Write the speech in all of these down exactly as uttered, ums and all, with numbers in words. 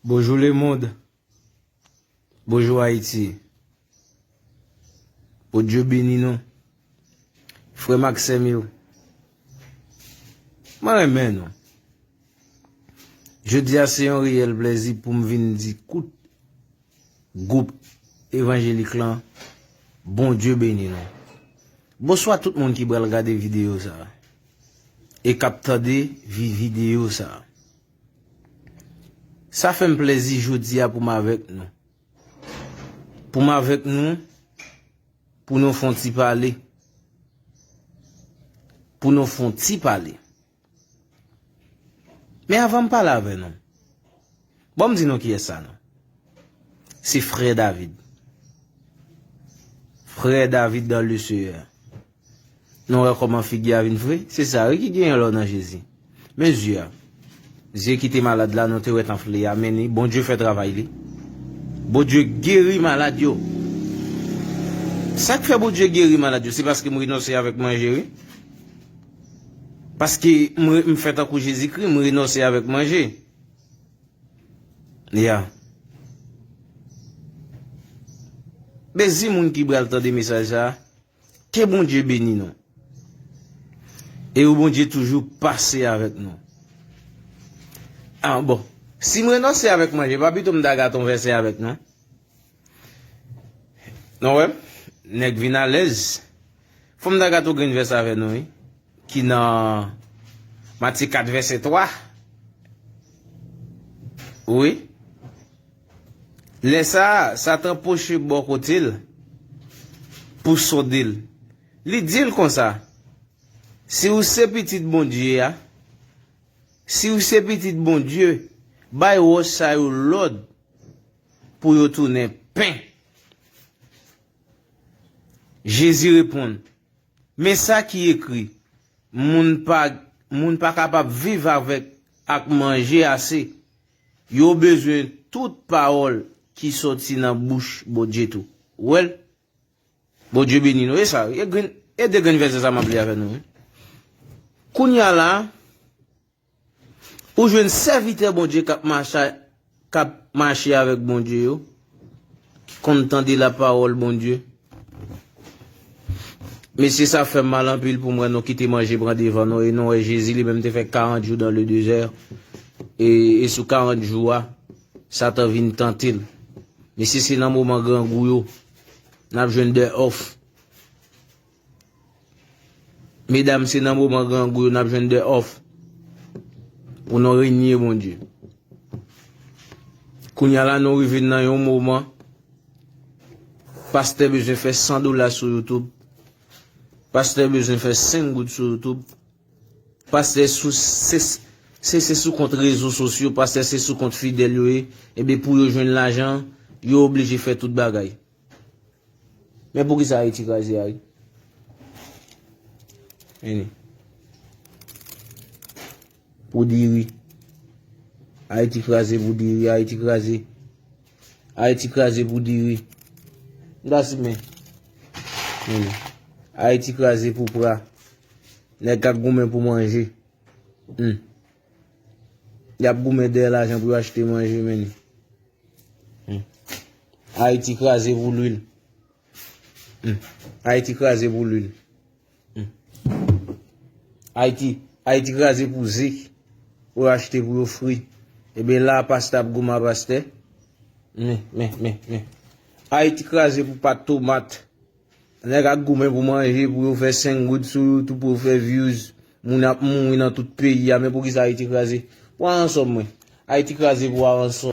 Bonjou lemonn. Bonjou Ayiti. Bondye beni nou. Frè m ak sè m yo, mwen renmen nou. Jodi a se yon reyèl plèzi pou m vin di tout gwoup evanjelik lan, Bondye beni nou. Bonswa tout moun ki pral gade videyo sa a e k ap tande vi- videyo sa a. Sa fè m plèzi jodi a pou m avèk nou. Pou m avèk nou, pou nou fè yon ti pale. Pou nou fè yon ti pale. Men avan m pale avè nou, bon, m di nou kiyès sa non. Se frè David. Frè David dans le Seigneur. Nou wè kòman figi a vin fre? Se sa wi ki genyen lè w nan Jezi. Men zye a. Zye ki te malad la, nou te wè t anfle a, men ni Bondye fè travay li. Bondye geri malad yo. Sa k fè Bondye geri malad yo, se paske m renonse avèk manje wi. Paske m, re- m fè tankou Jezikri, m renonse avèk manje. Ya. Bezi moun ki pral tande mesaj sa a, ke Bondye beni nou. E ou Bondye toujou pase avèk nou. Ah, bon. Si m renonse avèk manje, pa pito m ta gate yon vèsè avèk nou. Non, wè, nèg vin alèz. Fò m ta gate yon grenn vèsè avè nou, wi. Ki nan Matye kat vèsè twa. Wi. Lè sa a, Satan pwoche bò kote l pou sonde l. Li di l konsa, si ou se pitit Bondye a, si ou se pitit Bondye, bay wòch sa yo lòd pou yo tounen pen. Jezi reponn, men sa ki ekri, moun pa, moun pa kapab viv avèk, ak manje ase. Yo bezwen tout pawòl ki sòti nan bouch Bondye tou. Ou wè l? Bondye beni nou. E sa, e grenn, e de grenn vèsè sa m ap li avè nou, wi. Kounye a la, ou jwenn sèvitè Bondye k ap mache, k ap mache avèk Bondye yo, ki konn tande lapawòl Bondye. Mesye, sa fè m mal anpil pou m wè nou kite manje pran devan nou, e nou wè Jezi li menm te fè karant jou dans le désert. E, e sou karant jou a, Satan vin tante l. Mesye, se nan moman grangou yo, n ap jwenn de òf. Medam, se nan moman grangou yo n ap jwenn de òf pou nou renye Bondye. Kounye a la, nou rive nan yon moman, pastè bezwen fè san dola sou YouTube. Pastè bezwen fè senk goud sou YouTube. Pastè sou, se, se, se sou kont rezo sosyo, pastè se sou kont fidèl yo ye. Ebyen, pou yo jwenn lajan, yo oblije fè tout bagay. Men poukisa Ayiti kraze a wi? Vini. Pou diri. Ayiti kraze pou diri, Ayiti kraze. Ayiti kraze pou diri. M ta simen. Vini. Ayiti kraze pou pra. Nèg k ap goumen pou manje. Hmm. Y ap goumen dèyè lajan pou yo achte manje, men. Hmm. Ayiti kraze pou lwil. Hmm. Ayiti kraze pou lwil. Hmm. Ayiti, Ayiti kraze pou ze. Pou yo achte pou yo fri. Ebyen la, pastè ap goumen a pastè. Men, men, men, men. Ayiti kraze pou pat tomat. Nèg ap goumen pou manje, pou yo fè senk goud sou YouTube, pou yo fè views. Moun ap mouri nan tout peyi a, men poukisa Ayiti kraze? Pou aransò mwen. Ayiti kraze pou aransò.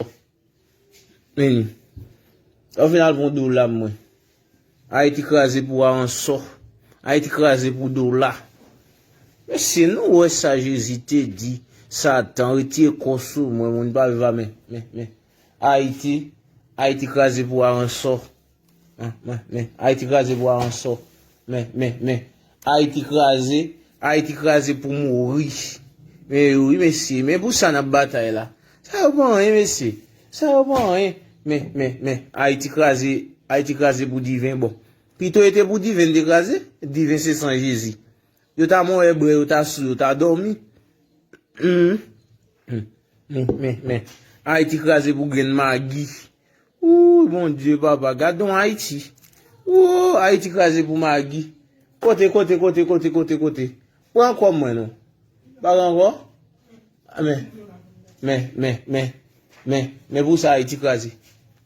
Men, ou fin al pran dola mwen. Ayiti kraze pou aransò. Ayiti kraze pou dola. Mesye, nou wè sa Jezi te di, Satan, retire kò sou mwen, moun pa viv a men, men, men. Ayiti, Ayiti kraze pou aransò. Men, men, men. Ayiti kraze pou aransò. Men, men, men. Ayiti kraze. Ayiti kraze pou mouri. Men wi, mesye. Men pou sa n ap batay la. Sa yo pa anyen, mesye. Sa yo pa anyen. Men, men, men. Ayiti kraze. Ayiti kraze pou diven. Bon. Pito e te pou diven te kraze. Diven se san Jezi. Yo ta mòye brè, yo ta sou, yo ta dòmi. Hmm. Hmm. Men, men, men. Ayiti kraze pou grenn magi. Ooh, Bondye, papa, gad on Ayiti. Ooh, Ayiti kraze pou magi. Kote, kote, kote, kote, kote, kote. Pran kòb mwen non. Pa gen ankò? Men, men, men, men, men, men pou sa Ayiti kraze.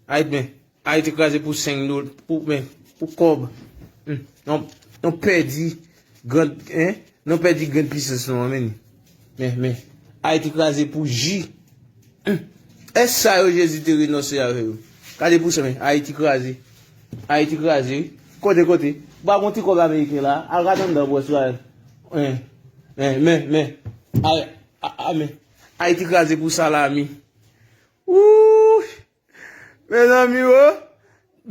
Ayiti, men, Ayiti kraze pou senk dola, pou, men, pou kòb. Hmm, non, non pèdi grenn, en, non pèdi grenn pisans nou an, men. Men, men, Ayiti kraze pou ji. Hmm. Èske sa yo Jezi te renonse avè yo? Gade pou sa, men, Ayiti kraze. Ayiti kraze, wi. Kote, kote? Ba gon ti kòb ameriken la, al gade anndan pwès la. Men, men, men, men. Ay, a, a, men. Ayiti kraze pou salami. Ooh! Mezanmi, o!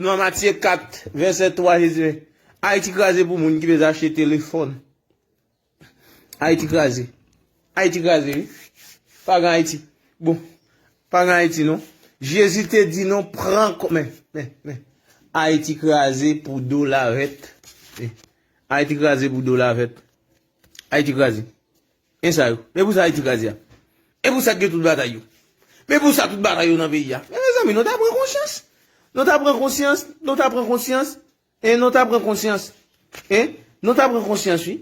Nan Matye kat, vèsè twa, Jezi di, Ayiti kraze pou moun ki bezwen achte telefòn. Ayiti kraze. Ayiti kraze, wi. Pa gen Ayiti. Bon, pa gen Ayiti, non. Jezi te di nou, pran kò-, men, men, men. Ayiti kraze pou dola vèt. Men. Ayiti kraze pou dola vèt. Ayiti kraze. Men sa yo. Men pou sa Ayiti kraze a. Men pou sa gen tout batay yo. Men pou sa tout batay yo nan peyi a. Men mezanmi, nou ta pran konsyans. Nou ta pran konsyans. Nou ta pran konsyans. En, nou ta pran konsyans. En, nou ta pran konsyans, wi.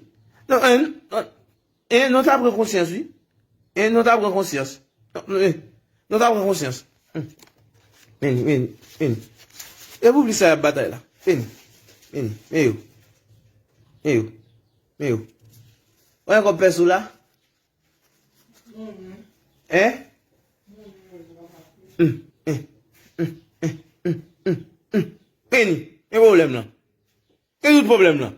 Non, en, non, en, nou ta pran konsyans, wi. En, nou ta pran konsyans. Non, en, nou ta pran konsyans. Hmm. Men, men, men. E pou plis sa y ap batay la. Men, men, men yo. Men yo. Men yo. Wè kòb pès ou la? Hein? Hmm, hmm, hmm, hmm, hmm, hmm, hmm. Vini, men pwoblèm lan. Men tout pwoblèm lan.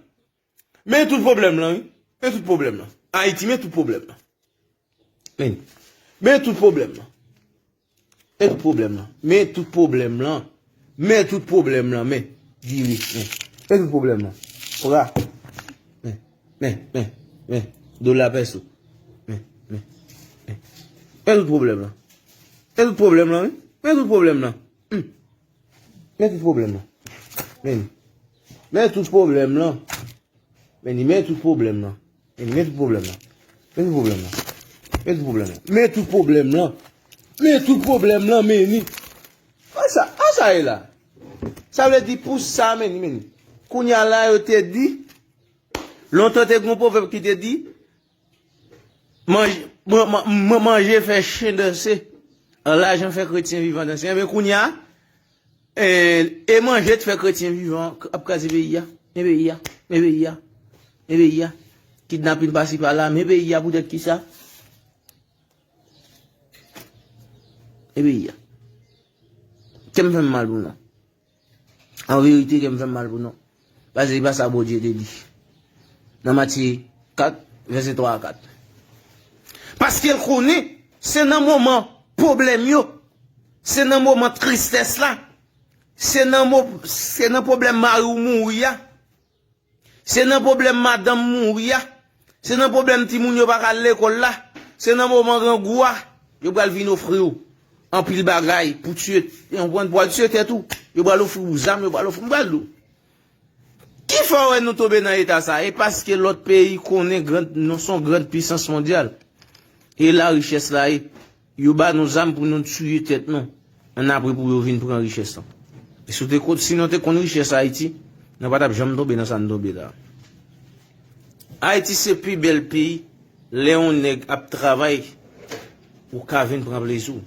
Men tout pwoblèm lan, wi. Men tout pwoblèm lan. Ayiti, men tout pwoblèm lan. Vini. Men tout pwoblèm lan. Men tout pwoblèm lan. Men tout pwoblèm lan. Men tout pwoblèm lan. Men. Vini. Men. Men tout pwoblèm lan. Pra. Men. Men. Men. Men. Dola pèso. Men. Men. Men. Men tout pwoblèm lan. Men tout pwoblèm lan, wi. Men tout pwoblèm lan. Hmm. Men tout pwoblèm lan. Men. Men tout pwoblèm lan. Men li men tout pwoblèm lan. Men li men tout pwoblèm lan. Men tout pwoblèm lan. Men tout pwoblèm lan. Men tout pwoblèm lan. Men tout pwoblèm lan, men li. An sa, an sa ye la. Sa vle di pou sa, men li, men li. Kounye a la, yo te di, lontan te gen yon pwovèb ki te di, manje, man-, man-, man-, manje fè chen danse, lajan fè kretyen vivan danse. Enben, kounye a, E, e manje t fè kretyen vivan ap kraze peyi a. Men peyi a. Men peyi a. Men peyi a. Kidnapin pase pa la. Men peyi a poutèt kisa? Men peyi a. Kè m fè m mal pou nou. An verite, kè m fè m mal pou nou. Paske se pa sa Bondye te di. Nan Matye kat, vèsè twa a kat. Paske l konnen, se nan moman pwoblèm yo, se nan moman tristès la, se nan mo-, se nan pwoblèm mari w mouri a, se nan pwoblèm madanm mouri a, se nan pwoblèm timoun yo pa ka al lekòl la, se nan moman grangou a, yo pral vin ofri w anpil bagay pou tiye, pou al tiye tèt ou. Yo pral ofri w zam, yo pral ofri w, m pral di w. Ki fè w wè nou tonbe nan eta sa? E paske lòt peyi konnen gran, nou se yon gran pisans mondyal. E la richès la ye. Yo ba nou zam pou nou tiye tèt nou. Annapre pou yo vin pran richès lan. E si w te konn, si nou te konn richès Ayiti, nou pa t ap janm tonbe nan sa n tonbe la. Ayiti se pi bèl peyi. Lè yon nèg ap travay, ou ka vin pran plezi w.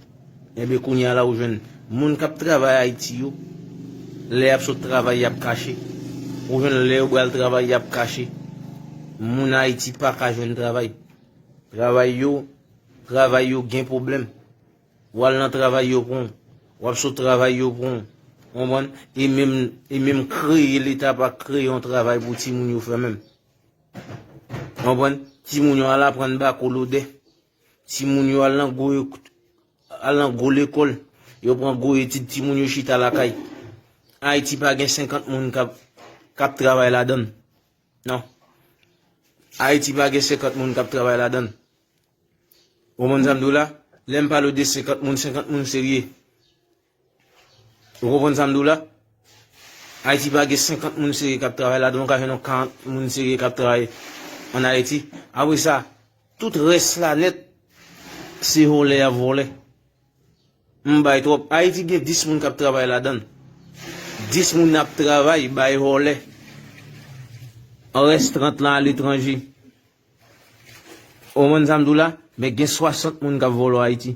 Enben, kounye a la, ou jwenn moun k ap travay Ayiti yo, lè y ap sot travay, y ap kache. Ou jwenn lè yo pral travay, y ap kache. Moun Ayiti pa ka jwenn travay. Travay yo, travay yo gen pwoblèm. W al nan travay, yo pran w. W ap sot travay, yo pran w. Konprann? E menm, e menm kreye, Leta pa kreye yon travay pou timoun yo fè menm. Konprann? Timoun yo al aprann bako lodè. Timoun yo al nan gwo, al nan gwo lekòl. Yo pran gwo etid, timoun yo chita lakay. Ayiti pa gen senkant moun k ap, k ap travay ladan l. Non. Ayiti pa gen senkant moun k ap travay ladan l. Ou konprann sa m di w la? Lè m pale w de senkant moun, senkant moun serye. Ou konprann sa m di w la? Ayiti pa gen senkant moun serye k ap travay ladan, ou ka jwenn yon karant moun serye k ap travay ann Ayiti. Apre sa, tout rès la nèt, se vòlè y ap vòlè. M bay twòp. Ayiti gen dis moun k ap travay ladan l. Dis moun ap travay, bay vòlè. Rès trant lan aletranje. Ou konprann sa m di w la? Men gen swasant moun k ap vòlò Ayiti.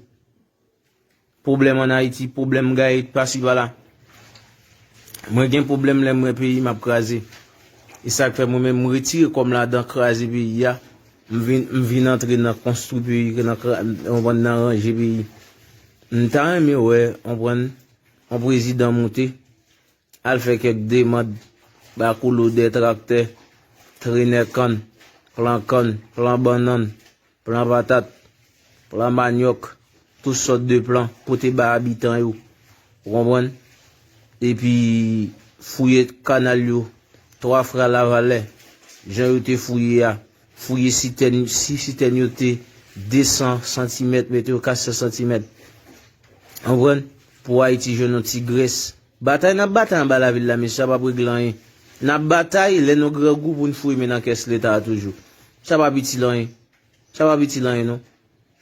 Pwoblèm ann Ayiti, pwoblèm gay pasi pala. Mwen gen pwoblèm lè m wè peyi m ap kraze. E sa k fè mwen menm m retire kò m ladan kraze peyi a. M vin, m vin antre nan konstwi peyi, nan kra-, w konprann, nan ranje peyi. M ta renmen wè, w konprann, yon prezidan moute, al fè kèk demann, ba koulou dè traktè, trenè kann, plan kann, plan bannann, plan patat, plan manyòk, tout sòt de plan, pote ba abitan yo. Ou konprann? Epi fouye kanal yo, twa frè Lavalè, jan yo te fouye a, fouye sitèn, si sitèn yo te de san santimèt, mete yo kat san santimèt. Ou konprann? Pou Ayiti jwenn yon ti grès. Batay n ap batay anba lavil la, mesye, sa p ap regle anyen. N ap batay lè nou grangou pou n foure men nan kès Leta a toujou. Sa p ap itil anyen. Sa p ap itil anyen, non.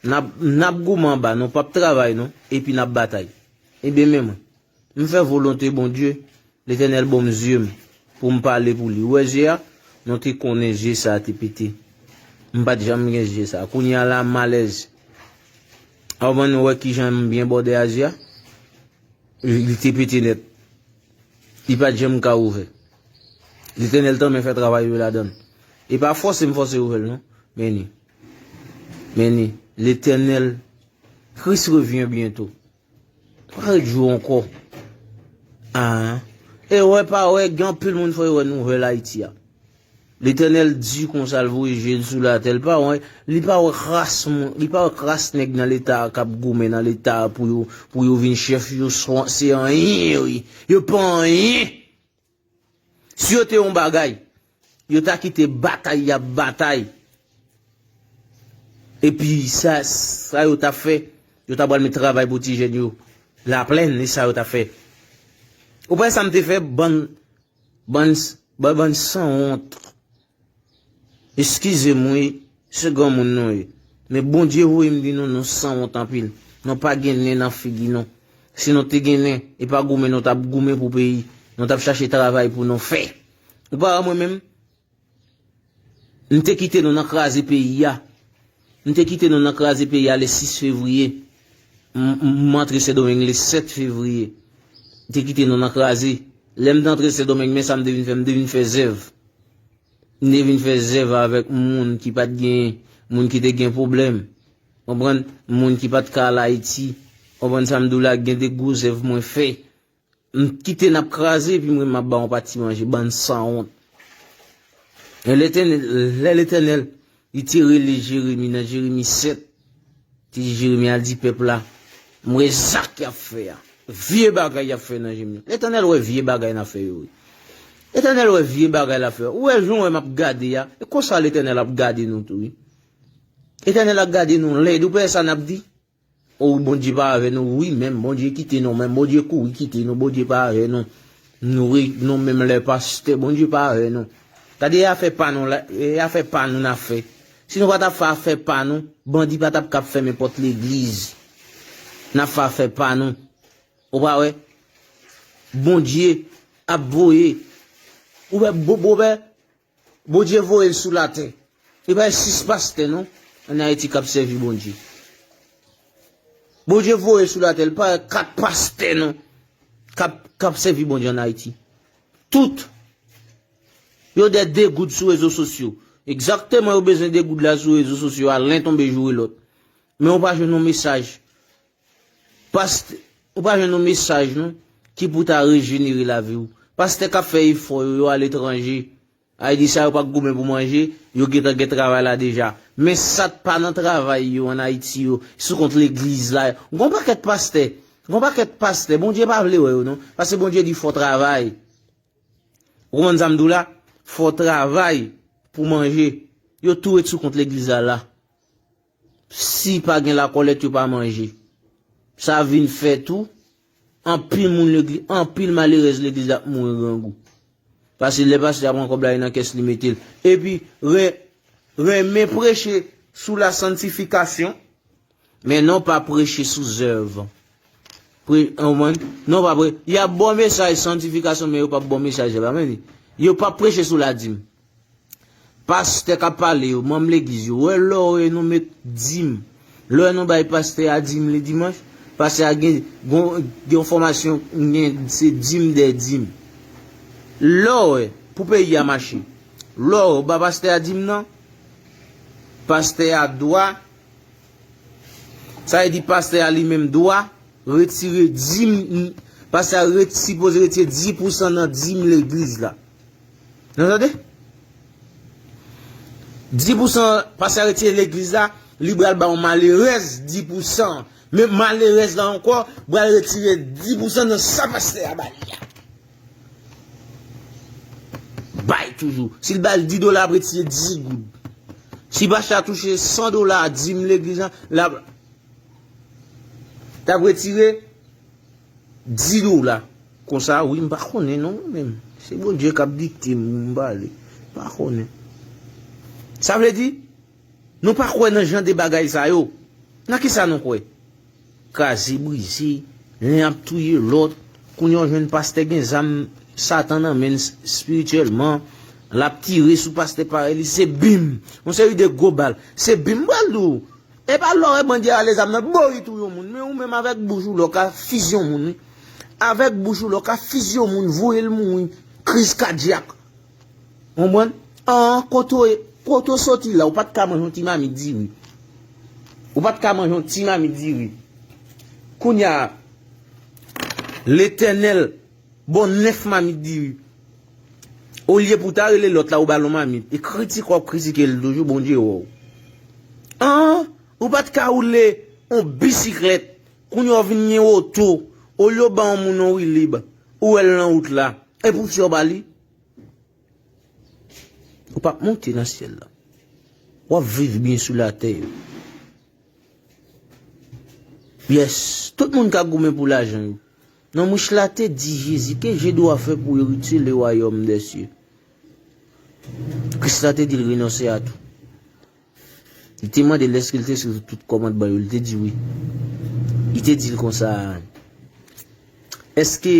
N ap, n ap goumen anba, nou p ap travay, non. Epi n ap batay. Ebyen, men mwen. M fè volonte Bondye. Letènèl ban m zye m pou m pale pou li. Ou wè zye a? Nou te konnen zye sa a te pete. M pa t janm gen zye sa a. Kounye a la, m alèz. Ou konprann, ou wè kijan m byen bòde a zye a? Li, li te pete nèt. Li pa t janm ka ouvè. Letènèl tanmen fè travay yo ladan l. E pa fòse m fòse ouvè l, non. Men ni. Men ni. Letènèl, Christ revient bientôt. Pa ret jou ankò. Ah. E wè pa wè, gen anpil moun fò yo wè nouvèl Ayiti a. Letènèl di konsa, l voye je l sou latè, l pa wè, li pa wè kras moun, li pa wè kras nèg nan Leta a k ap goumen nan Leta a pou yo, pou yo vin chèf, yo swa, se anyen yo ye. Yo pa anyen. Si yo te yon bagay, yo ta kite batay y ap batay. Epi sa, sa yo t ap fè, yo ta pral met travay pou ti jèn yo. Laplèn, e sa yo t ap fè. Ou pa wè sa m te fè, bann, bann, bann, bann sanwont. Eskize m wi, se granmoun nou ye. Men Bondye voye m di nou, nou sanwont anpil. Nou pa gen nen nan figi nou. Si nou te gen nen, e pa goumen nou t ap goumen pou peyi. Nou t ap chache travay pou nou fè. Ou pa wè mwen menm? M te kite nou nan kraze peyi a. M te kite nou nan kraze peyi a le sis fevriye. M, m, m antre Sendomeng le sèt fevriye. M te kite nou nan kraze. Lè m te antre Sendomeng, men sa m te vin fè, m te vin fè zèv. M te vin fè zèv avèk moun ki pa t gen, moun ki te gen pwoblèm. Konprann? Moun ki pa t ka al Ayiti. Konprann sa m di w la, gen de gwo zèv mwen fè. M kite n ap kraze, epi mwen m ap ba yon pati manje, bann sanwont. E Letènèl, lè Letènèl, li te rele Jeremi nan Jeremi sèt, te di Jeremi al di pèp la, m wè zak y ap fè a. Vye bagay y ap fè nan Jeremi. Letènèl wè vye bagay n ap fè yo, wi. Letènèl wè vye bagay l ap fè. Ou wè jan w wè m ap gade a, e konsa Letènèl ap gade nou tou, wi. Letènèl ap gade nou lèd, ou pa wè sa n ap di? O, Bondye pa avè nou, wi, menm Bondye kite nou, menm Bondye kouri kite nou, Bondye pa avè nou. Nou, wi, nou menm lè pastè, Bondye pa avè nou. Gade, e afè pa nou la, e afè pa nou n ap fè. Si nou pa t ap fè afè pa nou, bandi pa t ap kab fèmen pòt legliz. N ap fè afè pa nou. Ou pa wè? Bondye ap voye. Ou wè, bo-, bo-, wè, Bondye voye l sou latè. Li pa sis pastè non, ann Ayiti k ap sèvi Bondye. Bondye voye l sou latè, li pa kat pastè non, k ap, k ap sèvi Bondye ann Ayiti. Tout. Yo dè degoud sou rezo sosyo. Egzakteman, yo bezwen degoud la sou rezo sosyo a, len tonbe joure lòt. Men ou pa jwenn yon mesaj. Pastè, ou pa jwenn yon mesaj non, ki pou ta rejenere lavi w. Pastè k ap fè efò yo, yo aletranje. Ayiti sa yo pa goumen pou manje, yo gentan gen travay la deja. Men sa t pa nan travay yo ann Ayiti yo, sou kont legliz la. Gon pakèt pastè, gon pakèt pastè, Bondye pa vle wè yo non. Paske Bondye di fò travay. Ou konprann sa m di w la? Fò travay pou manje. Yo tou ret sou kont legliz la la. Si pa gen lakòlèt, yo pa manje. Sa vin fè tou, anpil moun legliz, anpil malerèz legliz ap mouri grangou. Paske lè pastè a pran kòb la, li nan kès li mete l. Epi, ren-, renmen preche sou la santifikasyon, men non pa preche sou zèv. Pre, ou konprann? Non, pa pre. Y ap ba w mesaj santifikasyon, men yo p ap ba w mesaj la, pa mande. Yo p ap preche sou ladim. Pastè k ap pale yo, manm legliz yo, wè lè w wè nou met dim. Lè w wè nou bay pastè a dim le dimanch, pastè a gen, gen, gen yon fòmasyon, gen, se dim dè dim. Lè w wè, pou peyi a mache, lè w wè w ba pastè a dim nan, pastè a dwa, sa vle di pastè a li menm dwa retire dim, pastè a ret-, sipoze retire dis pousan nan dim legliz la. Nou tande? Dis pousan pastè a retire legliz la, li pral ba yon malerèz dis pousan. Men malerèz la ankò pral retire dis pousan nan sa pastè a ba li a. Bay toujou. Si l ba l dis dola, ap retire dis goud. Si pastè a touche san dola dim legliz la, l ap, t ap retire dis dola. Konsa, wi, m pa konnen non, mwen menm. Se Bondye k ap dikte m, m pale. M pa konnen. Sa vle di, nou pa kwè nan jan de bagay sa yo. Nan kisa nou kwè? Kraze, brize, len ap touye lòt. Kounye a w jwenn pastè gen zam Satan nan men l espirityèlman. L ap tire sou pastè parèy li, se bim. Yon seri de gwo bal. Se bim, m pral di w. E pa lè w wè bandi a rale zam nan, bo, li touye yon moun. Men ou menm avèk bouch ou la, w ka fizye yon moun, wi. Avèk bouch ou la, w ka fizye yon moun, voye l mouri, kriz kadyak. Konprann? An, kote w, kote w soti la, ou pa t ka manje yon ti mamit diri. Ou pa t ka manje yon ti mamit diri. Kounye a, Letènèl ba w nèf mamit diri. Olye pou w ta rele lòt la, ou ba l yon mamit. E kritike w ap kritike l toujou, Bondye wè w. An, ou pa t ka woule yon bisiklèt. Kounye a w vin gen oto. Olye w ba yon moun yon wilib, ou wè l nan wout la. E pou w fè w ba li? Ou p ap monte nan syèl la. W ap viv byen sou latè yo. Yes, tout moun k ap goumen pou lajan yo. Nonm rich la te di Jezi, que je dois faire pour hériter le royaume des cieux? Kris la te di l renonse a tou. Li te mande l èske l te swiv tout kòmandman yo, li te di wi. Li te di l konsa, èske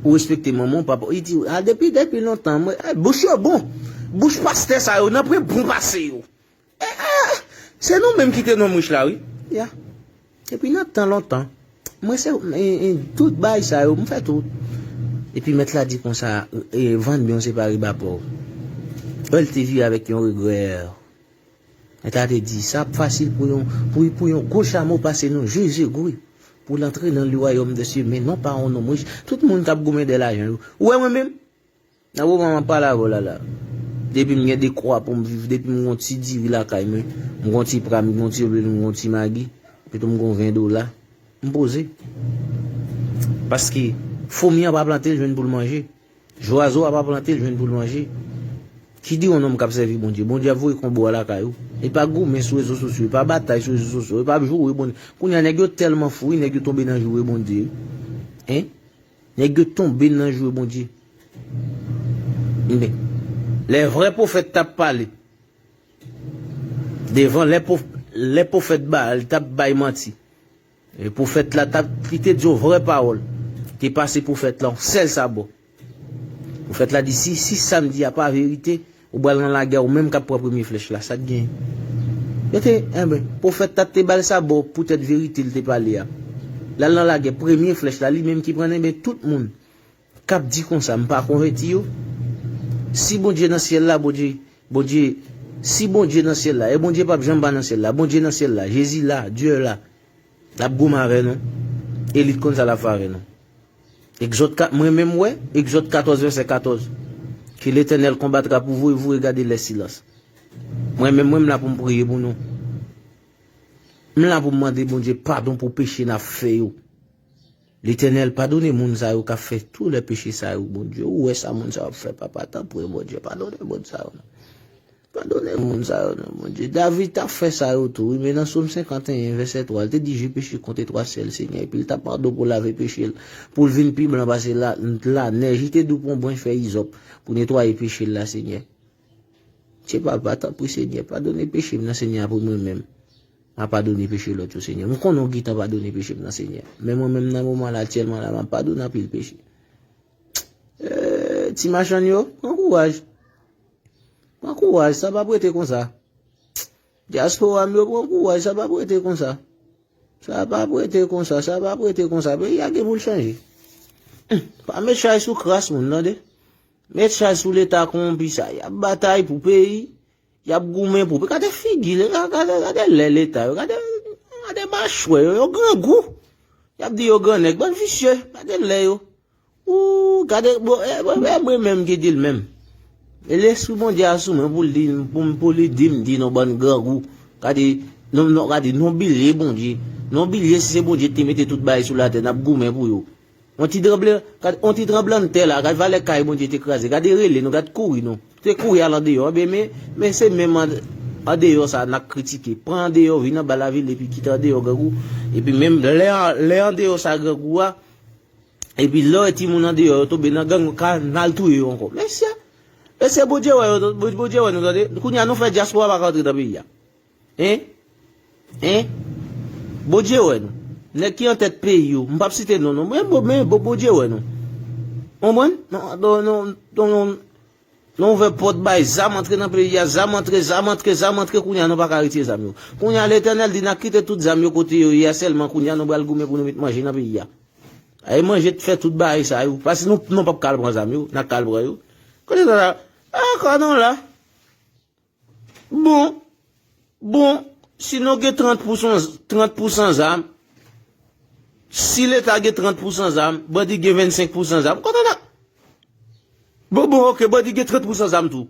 ou respekte manman w, papa w? Li di, a, depi, depi lontan, mwen, a, bouch yo bon. Bouch pastè sa yo, nan pwen bon pase yo. Eh, eh, se nou menm ki te nonm rich la, wi. Ya. Epi nan tan lontan, mwen se, e, e, tout bagay sa yo, m fè tout. Epi mèt la di konsa, e, vann byen w separe ba pòv. Èl te vire avèk yon regrè. Mèt la te di, sa ap fasil pou yon, pou, pou yon gwo chamo pase nan je zegwi, pou l antre nan le royaume des cieux, men non pa yon nonm rich. Tout moun k ap goumen dèyè lajan yo. Ou wè mwen menm? Nan moman m ap pale avè w la, la. Depi m gen dekwa pou m viv, depi m gen yon ti diri lakay mwen, m gen yon ti pra, m gen yon ti lwil, m gen yon ti magi, epi tou m gen yon ven dola, m poze. Paske foumi an pa plante l jwenn pou l manje. Zwazo a pa plante l jwenn pou l manje. Ki di yon nonm k ap sèvi Bondye, Bondye ap voye konbo a lakay ou. E pa goumen sou rezo sosyo, e pa batay sou rezo sosyo, e pa joure Bondye. Kounye a nèg yo tèlman fou, wi, nèg yo tonbe nan joure Bondye. Hein? Nèg yo tonbe nan joure Bondye. Ebyen, lè vrè pwofèt t ap pale, devan lè pwof-, lè pwofèt Baal t ap bay manti, e pwofèt la t ap, li te di yon vrè pawòl, te pase pwofèt la yon sèl sabò. Pwofèt la di, si, si sa m di a pa verite, ou pral nan lagè, ou menm k ap pran premye flèch la, sa k genyen? Yo te, enben, pwofèt la te ba l sabò poutèt verite l te pale a. L al nan lagè, premye flèch la, li menm ki pran l, enben, tout moun k ap di konsa, m pa konvèti yo. Si Bondye nan syèl la, Bondye, Bondye, si Bondye nan syèl la, e Bondye p ap janm pa nan syèl la, Bondye nan syèl la, Jezi la, Dye la, l ap goumen avè nou, e li t konn sa l ap fè avè nou. Egzòd kat, mwen menm wè, Egzòd katòz, vèsè katòz, que l'Éternel combattra pour vous et vous regarderez le silence. Mwen menm, mwen, m la pou m priye pou nou. M la pou m mande Bondye padon pou peche n ap fè yo. Letènèl, padone moun sa yo k ap fè tou lè peche sa yo, Bondye. Ou wè sa moun sa yo ap fè, papa, tanpri, Bondye, padone moun sa yo, non. Padone moun sa yo, non, Bondye. David t ap fè sa yo tou, wi, men nan Sòm senkanteyen, vèsè twa, l te di, j'ai péché contre toi seul, Seigneur, epi l t ap mande w pou w lave peche l, pou l vin pi blan pase la, lanèj, li te di w pran yon branch fèy izòp pou netwaye peche l la, Senyè. Che papa, tanpri, Senyè, padone peche m nan, Senyè, pou mwen menm. a padone peche lòt yo, Senyè. M konnen w gentan padone peche m nan, Senyè. Men mwen menm nan moman la, aktyèlman la, m ap padone anpil peche. Eh, ti machann yo, pran kouraj. Pran kouraj, sa p ap rete konsa. Dyaspora m yo, pran kouraj, sa p ap rete konsa. Sa p ap rete konsa, sa p ap rete konsa. Peyi a gen pou l chanje. Humm, pa met chay sou kras moun, tande. Met chay sou Leta kowonpi sa. Y ap batay pou peyi. Y ap goumen pou peyi. Gade figi, gade, gade, gade lè Leta yo. Gade, gade machwè yo. Yo grangou. Y ap di yo grannèg. Bann visye. Gade lè yo. Ou, gade, bon, e, bon, e, mwen menm ki di l menm. E lespri Bondye a sou mwen pou l di, pou, pou li di m di nou bann grangou. Gade, nou, nou, gade, nou bliye Bondye. Nou bliye si se Bondye ki te mete tout bagay sou latè, n ap goumen pou yo. On ti tranble, gade, on ti tranblanntè la, gade valè kay Bondye te kraze. Gade rele nou, gade kouri nou. Te kouri al andeyò, ebyen, men, men se menm an, andeyò sa n ap kritike. Pran andeyò, vin anba lavil, epi kite andeyò grangou. Epi menm lè, lè andeyò sa grangou a, epi lè w wè timoun andeyò yo tonbe nan gang, yo ka n al touye yo ankò. Mesye, mesye, Bondye wè yo, Bondye wè nou, tande. Kounye a nou fè dyaspora pa ka antre nan peyi a. Hein? Hein? Bondye wè nou. Nèg ki an tèt peyi yo, m p ap site non, non. Men, Bo-, men, Bo-, Bondye wè nou. Konprann? Non, non, non, non, non, non ouvè pòt bay zam antre nan peyi a, zam antre, zam antre, zam antre, kounye a nou pa ka retire zam yo. Kounye a Letènèl di n a kite tout zam yo kote yo ye a, sèlman kounye a nou pral goumen pou nou met manje nan peyi a. Ay manje fè tout bagay sa yo, paske nou, nou p ap ka al pran zam yo, n a ka al pran yo. Kote sa la? Ah, kòdon la. Bon, bon, si nou gen trant pousan, trant pousan zam, si Leta gen trant pousan zam, bandi gen vennsenk pousan zam, kote n a? Bon, bon, oke, bandi gen trant pousan zam tou.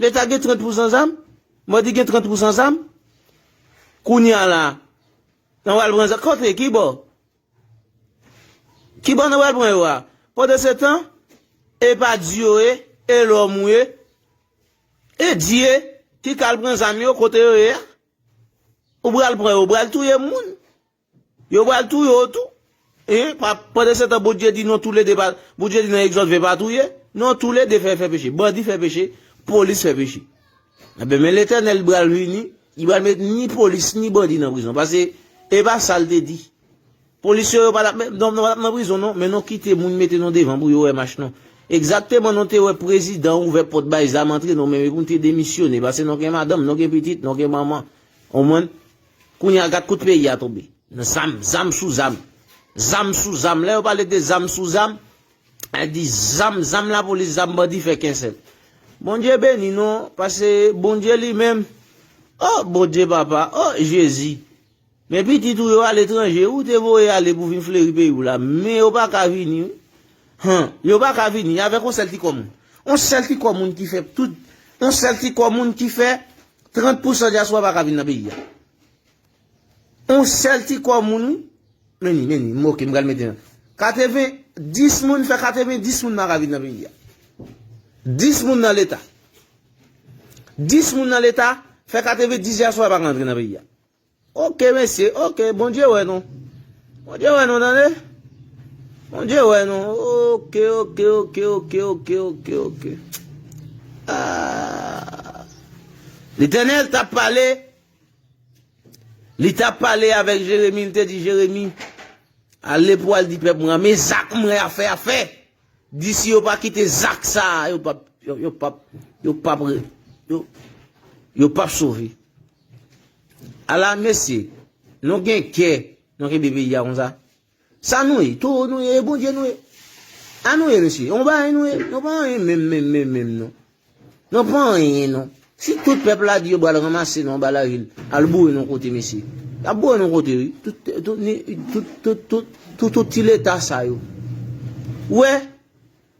Leta gen trant pousan zam, bandi gen trant pousan zam. Kounye a la, nou pral pran zam, kote, ki bò? Ki bò nou pral pran yo a? Pandansetan, e pa Dye yo ye, e lòm ou ye, e Dye ki ka al pran zam yo kote yo ye a. Ou pral pran yo, ou pral touye moun. Yo pral touye yo tou. E, pa, pandansetan, Bondye di nou toulede pa, Bondye di nan Egzòd ven pa touye. Nou toulede fè, fè peche. Bandi fè peche, polis fè peche. Enben, men Letènèl pral vini, li pral met ni polis, ni bandi nan prizon. Paske, e pa sa l te di. Polis yo, yo pa t ap, non, non, pa t ap nan prizon, non, men nou kite moun mete nou devan pou yo wè mach nou. Egzakteman, nou te wè prezidan ouvè pòt bay zam antre nou, men pou nou te demisyone, paske nou gen madanm, nou gen pitit, nou gen manman. Konprann? Kounye a, gad kote peyi a tonbe. Nan zam, zam sou zam. Zam sou zam. Lè yo pale de zam sou zam, yo di zam, zam lapolis, zam bandi fè kensèl. Bondye beni nou, paske Bondye li menm, o Bondye papa, o Jezi. Men pitit ou yo aletranje, ou te voye ale pou vin fleri peyi w la, men yo pa ka vini, wi. Han, yo pa ka vini avèk yon sèl ti kò moun. Yon sèl ti kò moun ki fè tout, yon sèl ti kò moun ki fè trant pousan dyaspora pa ka vin nan peyi a. Yon sèl ti kò moun, wi. Men li, men li, m oke, m pral mete nan. Katreven, dis moun fè katreven dis moun pa ka vin nan peyi a. Dis moun nan Leta. Dis moun nan Leta fè katreven dis dyaspora pa ka antre nan peyi a. Oke, mesye, oke, Bondye wè nou. Bondye wè nou, tande? Bondye wè nou. Oke, oke, oke, oke, oke, oke, oke. Ah. Letènèl t ap pale. Li t ap pale avèk Jeremi, li te di, Jeremi, ale pou al di pèp mwen an, men zak mwen a fè, a fè. Di si yo pa kite zak sa a, yo p ap, yo, yo p ap, yo p ap re-, yo, yo p ap sove. Ala mesye, nou gen kè, nou kenbe peyi a konsa. Sa nou ye? Towo nou ye? E Bondye nou ye? A nou ye, mesye? Yon bagay nou ye? Nou pa anyen menm, menm, menm, menm, non. Nou pa anyen, non. Si tout pèp la di yo pral ranmase nou anba lavil, al boure nou kote, mesye. Y ap boure nou kote, wi. Tout, tout, ni, tout, tout, tout, tout, tout ti leta sa yo. Ou wè?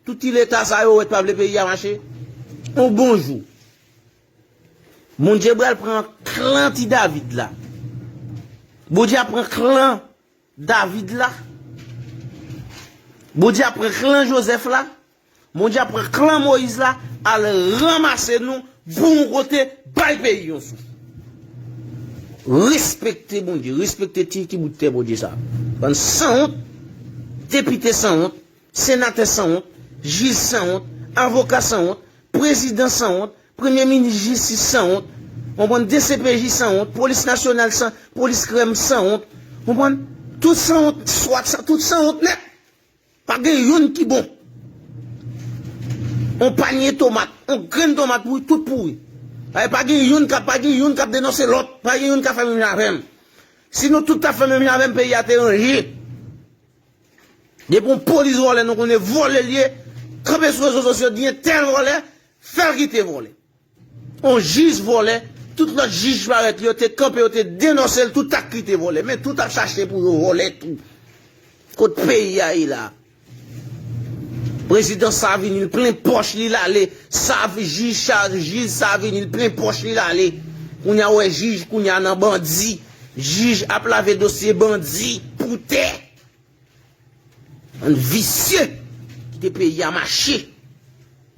Tout ti leta sa yo, ou wè, pa vle peyi a mache. On bon jou. Bondye pral pran klan ti David la. Bondye ap pran klan David la. Bondye ap pran klan Jozèf la. Bondye ap pran klan Moyiz la, al ranmase nou, boure yon kote, bay peyi yon souf. Respekte Bondye, respekte ti, ti bout tè Bondye sa. Bann sanwont, depite sanwont, senatè sanwont, jij sanwont, avoka sanwont, prezidan sanwont, premye minis jistis sanwont, Konprann? D C P J sanwont, polis nasyonal san, polis krèm sanwont. Konprann? Tout sanwont, swat san, tout sanwont nèt. Pa gen youn ki bon. On panye tomat, on grenn tomat pouri, tout pouri. Ay, pa gen youn k ap, pa gen youn k ap denonse lòt, pa gen youn k ap fè menm jan avè m. Si nou tout t ap fè menm jan avè m, peyi a te ranje. Depi yon polis vòlè, nou konnen vòlè l ye, kanpe sou rezo sosyo, di entèl vòlè, fè l kite vòlè. On jij vòlè, tout lòt jij parèt yo te kanpe, yo te denonse l, tout ak kite vòlè. Men tout ap chache pou yo vòlè tou. Kot peyi a ye la? Prezidan Savini, l plen pòch li l ale. Sav-, jij sa, jij Savini, l plen pòch li l ale. Kounye a wè jij, kounye a nan bandi. Jij ap lave dosye bandi pou tè. Bann visye. Kite peyi a mache.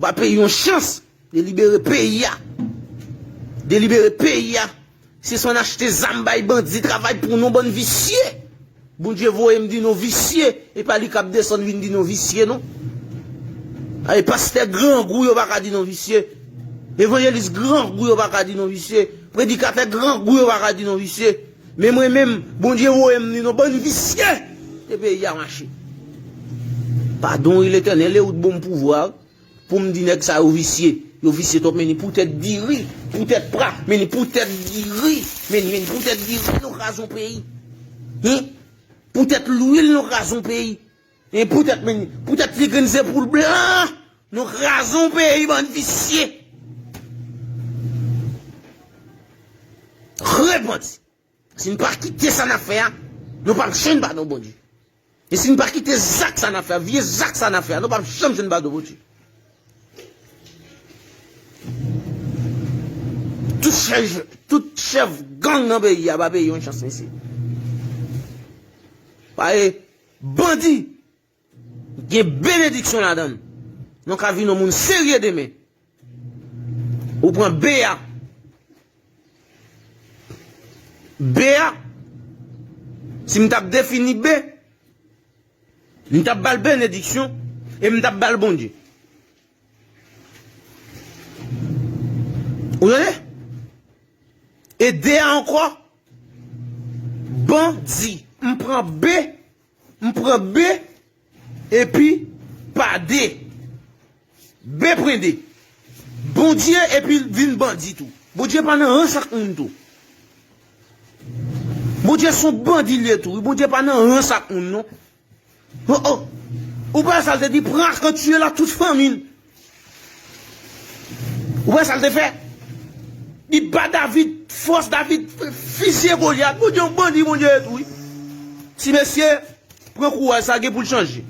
Ba peyi yon chans. Delibere peyi a. Delibere peyi a. Se swa n achte zam bay bandi travay pou nou, bann visye. Bondye voye m di nou visye. E pa li k ap desann vin di nou visye, non. Ay, pastè grangou yo pa ka di nou visye. Evanjelis grangou yo pa ka di nou visye. Predikatè grangou yo pa ka di nou visye. Men mwen menm, Bondye voye m di nou bann visye. E peyi a mache. Padon, wi, Letènèl, e ou t ban m pouvwa pou m di nèg sa yo visye. Yo visye twòp, men ni poutèt diri, poutèt pra, men ni poutèt diri, men ni, men ni poutèt diri, nou kraze yon peyi. Hein? Poutèt lwil, nou kraze yon peyi. Hein, poutèt, men ni, poutèt ti grenn zepoul blan, nou kraze yon peyi, bann visye. Repanti. Si n pa kite sa n ap fè a, nou p ap janm jwenn padon Bondye. E si n pa kite zak sa n ap fè a, vye zak sa n ap fè a, nou p ap janm jwenn padon Bondye. Tout chèf, tout chèf gang nan peyi a, ba peyi yon chans, mesye. Paske bandi gen benediksyon ladan l. Nou ka vin yon moun serye demen. Ou pran B a. B a, si m t ap defini B, m t ap ba l benediksyon e m t ap ba l Bondye. Ou tande? E D a ankò, bandi. M pran B, m pran B, epi pa D. B pran D. Bondye epi l vin bandi tou. Bondye pa nan rans ak moun tou. Bondye se yon bandi l ye tou. Bondye pa nan rans ak moun non. Oh, oh. Ou pa sa l te di, prends à quand tu es là, toute famine. Ou wè sa l te fè? Li ba David fòs, David fizye Golyat. Bondye, yon bandi, Bondye tou, wi. Ti mesye, pran kouraj, sa gen pou l chanje.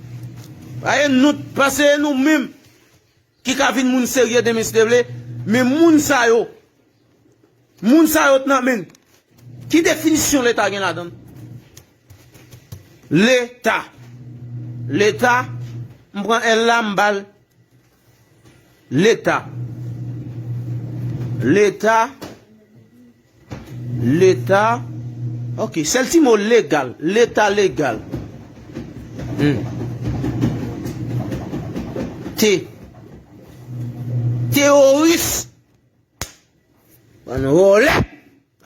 Paske nou, paske nou menm ki ka vin moun serye demen, si te vle, men moun sa yo, moun sa yo t nan men. Ki definisyon Leta gen ladan l? Leta. Leta, m pran L la, m ba l. Leta. Leta. Leta. Ok, sèl ti mo legal. Leta legal. Hmm. Te. Teworis. Bann vòlè.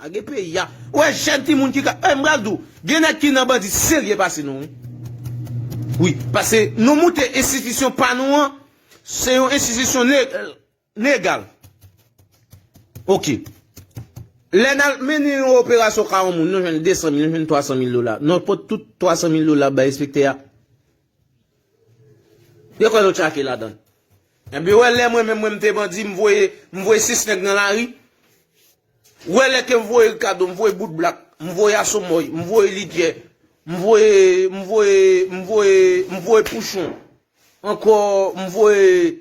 Lage peyi a. Ou wè jèn timoun ki ka, eh, m pral di w, gen nèg ki nan bandi serye pase nou, wi. Wi, pase nou moute enstitisyon pa nou an, se yon enstitisyon ne-, legal. Ok. Lè n al mennen yon operasyon ka yon moun, nou jwenn de san mil, nou jwenn twa san mil dola. Nou pot tout twa san mil dola bay enspektè a. Yo kwè nou tchake ladan. Ebyen, wè lè mwen menm, mwen m te bandi, m voye, m voye sis nèg nan lari. Wè lè ke m voye Ricardo, m voye Bout Blak, m voye Asomòy, m voye Lidjè, m voye, m voye, m voye, m voye Pouchon. Ankò, m voye,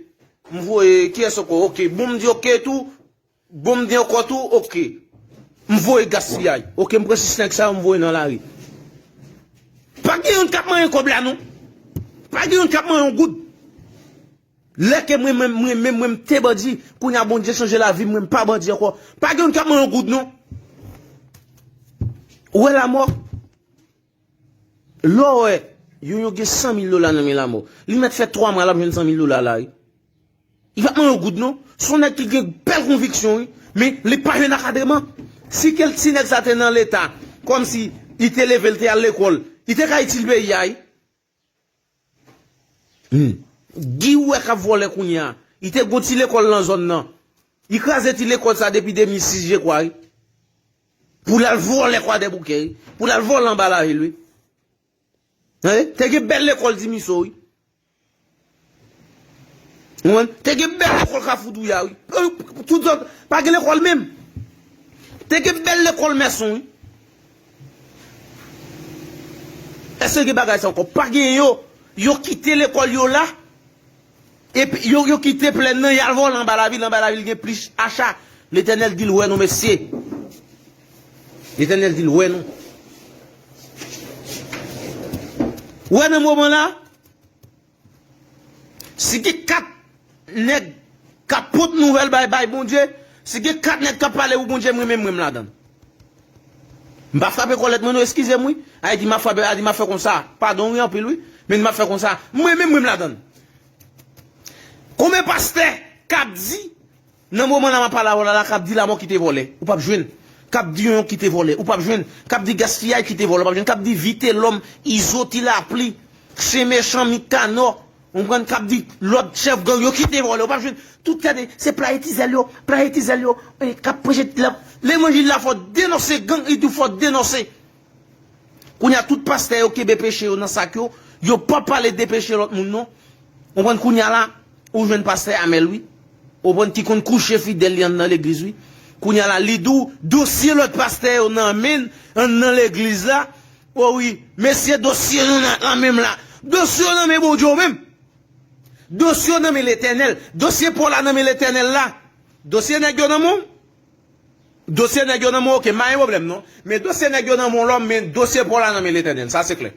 m voye, kiyès ankò? Ok, bon, m di ok tou. Bon, m di ankò tou, ok. M voye gaspiyay. Ok, m pran sis nèg sa yo, m voye nan lari. Pa gen youn k ap manyen kòb la, non. Pa gen youn k ap manyen yon goud. Lè ke mwen, mwen, mwen, mwen, mwen, m te bandi, kounye a Bondye chanje lavi m, mwen, m pa bandi ankò. Pa gen youn k ap manyen yon goud, non. Ou wè lamò? Lè w wè, yon, yon gen san mil dola nan men lamò. Li mèt fè twa mwa, l ap jwenn san mil dola la, wi. Li pa t manyen yon goud, non. Se yon nèg ki gen, bèl konviksyon, wi. Men li pa jwenn akadreman. Si kel ti nèg sa te nan Leta, kòmsi li te leve, li te al lekòl, li te ka itil peyi a, wi. Hmm. Guy ou wè k ap vòlè kounye a. Li te gon ti lekòl nan zòn nan. Li kraze ti lekòl sa depi de mil sis, je kwa, wi. Pou l al vòlè Kwadèboukè, wi. Pou l al vòlè anba lavil, wi. Tande? Te gen bèl lekòl Dimiso, wi. Ou konprann? Te gen bèl lekòl Kafou Douya, wi. Euh, tout zòn, pa gen lekòl menm. Te gen bèl lekòl Mèson, wi. Èske gen bagay sa ankò? Pa gen yo. Yo kite lekòl yo la. Epi yo, yo kite plèn nan, y al vòlè anba lavil, anba lavil gen plis acha. Letènèl di l wè nou, mesye. Letènèl di l wè nou. Wè nan moman la, si gen kat nèg k ap pot nouvèl bay, bay Bondye, si gen kat nèg k ap pale pou Bondye, mwen menm, mwen menm ladan l. M pa frape kòlèt mwen, non, eskize m, wi. Ayiti, m ap frape, Ayiti, m ap fè konsa. Padon, wi, anpil, wi. Men m ap fè konsa. Mwen menm, mwen menm ladan l. Konbyen pastè k ap di, nan moman la m ap pale avè w la, la, k ap di Lamò kite vòlè, ou p ap jwenn. K ap di Yonyon kite vòlè, ou p ap jwenn. K ap di Gaspiyay kite vòlè, ou p ap jwenn. K ap di Vitelòm, Izo, Ti Lapli, Chen Mechan, Mikanò, ou konprann, k ap di lòt chèf gang yo kite vòlè, ou p ap jwenn. Tout tèt, se Playetizèl yo, Playetizèl yo, eh, k ap preche levanjil la, fò denonse gang, li di w fò denonse. Kounye a, tout pastè yo kenbe peche yo nan sak yo, yo pa pale de peche lòt moun, non. Ou konprann, kounye a la, ou jwenn pastè Amèl, wi. Ou konprann, ki konn kouche fidèl li anndan legliz, wi. Kounye a la, li di w dosye lòt pastè yo nan men l, anndan legliz la. O wi, mesye, dosye yo nan, nan men m la. Dosye yo nan men Bondye w menm. Dosye yo nan men Letènèl. Dosye pa w la nan men Letènèl la. Dosye nèg yo nan men w. Dosye nèg yo nan men w, oke, m pa gen pwoblèm, non. Men dosye nèg yo nan men w, lòm, men dosye pa w la nan men Letènèl. Sa se klè.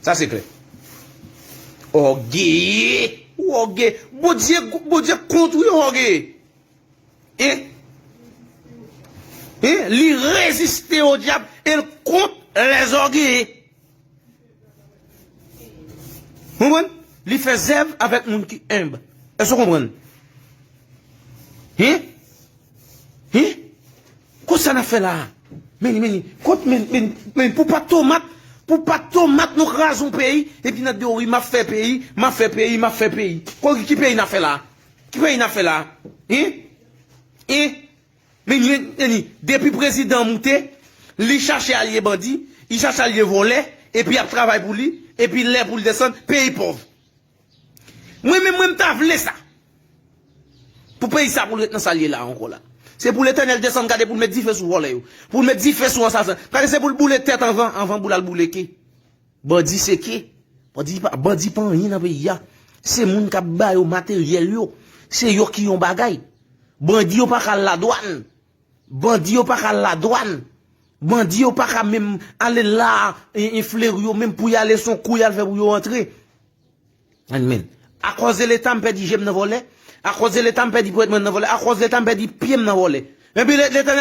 Sa se klè. Ògeye. Ou ògeye. Bondye, Bondye kont, wi, ògeye. Hein? Hein? Li reziste au diable et contre les orgueilleux. Konprann? Li fè zèv avèk moun ki enb. Èske w konprann? Hein? Hein? Konsa n ap fè la a? Men, men, kot, men, men, men, pou pa tomat, pou pa tomat nou kraze yon peyi, epi n ap di, wi, m ap fè peyi, m ap fè peyi, m ap fè peyi. Ko, ki peyi n ap fè la a? Ki peyi n ap fè la a? Hein? Hein? Men, men, men, depi prezidan an moute, li chache alye bandi, li chache alye vòlè, epi y ap travay pou li, epi lè pou l desann, peyi pòv. Mwen menm, mwen, m ta vle sa. Pou peyi sa, pou l ret nan sa l ye la ankò la. Se pou Letènèl desann, gade, pou l met dife sou vòlè yo. Pou l met dife sou asasen. Gade, se pou l boule tèt anvan, anvan pou l al boule ke. Bandi se ke. Bandi pa, bandi pa anyen nan peyi a. Se moun k ap ba yo materyèl yo. Se yo ki yon bagay. Bandi yo pa ka al ladwàn. Bandi yo pa ka al ladwàn. Bandi yo pa ka menm ale la, e, e fleri yo, menm pou y ale, se yon kou y al fè pou yo antre. Amen. Akòz de Leta, m pèdi je m nan vòlè. Akòz de Leta, m pèdi pwèt mwen nan vòlè. Akòz de Leta, m pèdi pye m nan vòlè. Epi Le-, Letènèl